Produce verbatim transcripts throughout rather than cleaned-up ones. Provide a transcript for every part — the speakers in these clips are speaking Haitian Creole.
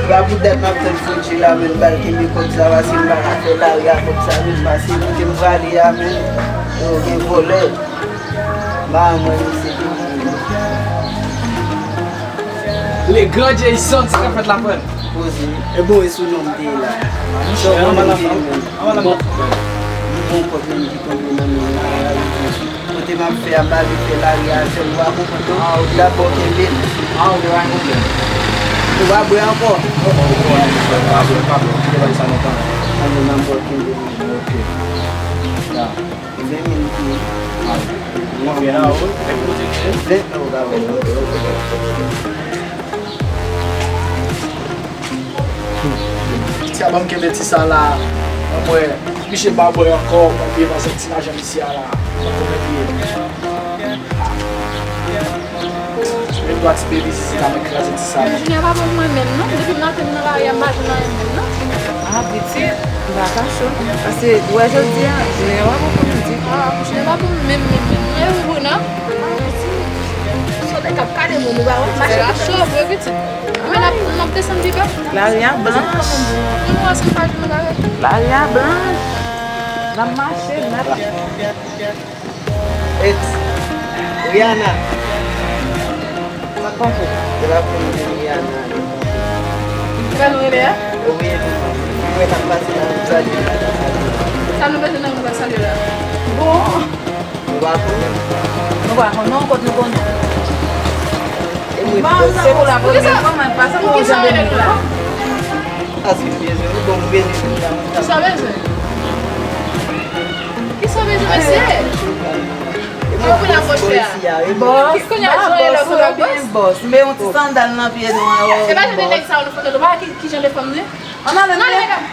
Pa poutèt m ap tann Fredji la, men m pral kenbe kòb sa, paske m pa ka fè lari a kòb sa, men, paske kote m prale a, men, yo gen vòlè. Maman mwen, misye te vini. Le grand Jason, sa k ap fèt la, frè m? Poze. E bon, e sou non m te ye la. Sa w konnen m te ye menm? M bon, m bon kòb menm ki tonbe nan men m la. Kote m ap fè a, m pa vle fè lari a avè l, ou pa konprann non? Dabò kenbe l. Ah, ok, pa gen pwoblèm. Ou pa bwè ankò? Non, non, ou konnen, pa bwè, pa bwè. Kite bay sa lontan. Anben, m ap bwè kenbe l. Ok. Ya. Ven mil ki. Ah, ok. Konbyen la, wi? Ven, ou ka ven. Ti a ban m kenbe ti sa la. Mwen, misye pa bwè ankò, mwen bliye pase ti lajan misye a la. Mwen bliye. Men dwa ti bebe sisi la, mwen kraze ti sa. Junior pa bon pou mwen menm non. Depi maten m nan lari a, m pa jwenn anyen menm non. Ah, pitit, m pa kache w non. Paske, ou wè jodi a, Junior pa bon pou nou di. Ah, Junior pa bon menm, menm, menm. Mwen wi, Bruna. Ah, pitit. Sote k ap kale moun, ou pa wè? Mache a cho vre, pitit. Men n ap, n ap desann pi ba. Lari a blanch. Moun wè se pa jwenn bagay. Lari a blanch. N ap mache, n ap. Ex. Rihanna. Sa k pase? Se la pou m di Rihanna. Ki pa nou rele a? Wi, mwen k ap pase nan Gonzales. Sa nou bezwen nan Gonzales la? Bon. Nou pa konnen. Nou pa konnen, kot nou konnen. E mwen, se pou la premye fwa, mwen pa santi yon jan de moun la. Paske m bezwen, wi, bon, m bezwen. Kisa w bezwen? Kisa w bezwen, mesye? Mwen pou la pwoche a. Bòs, pa bòs, ou pa byen bòs. M yon ti sandal nan pye nou an. E pa jan de nèg sa yo nou foto nou pa ki, ki jan de fanm nou ye? Ann ale, ann ale, medam.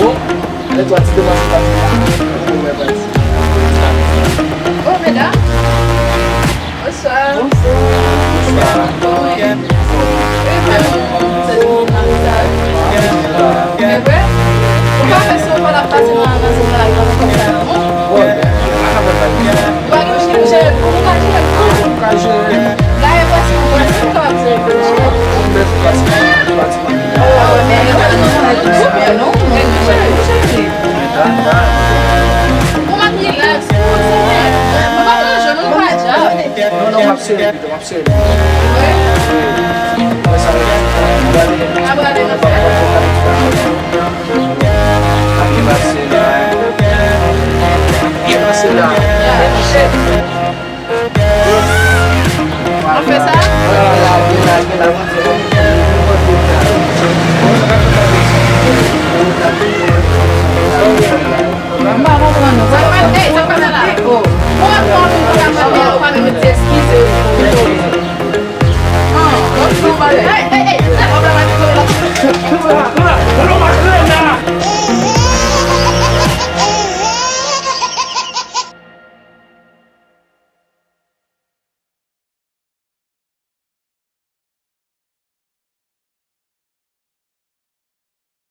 Oh, ale twa ti demanti pati la. Ou wè pati. Oh, medam. Bonswa. Bonswa. Kòman w ye? Wi, frè m. E vre? Ou pa wè si w pa t ap pase nan, nan zòn la, nan zòn sa yo, non? Ou pa gen chèf, ou pa gen chèf, non? Ou ka jere. Dayè, prèske, prèske, ou kapab jere. Bon, m ap rilaks, poze, mwen pa manje, mwen pa djab. Non, non, m ap sere, m ap sere.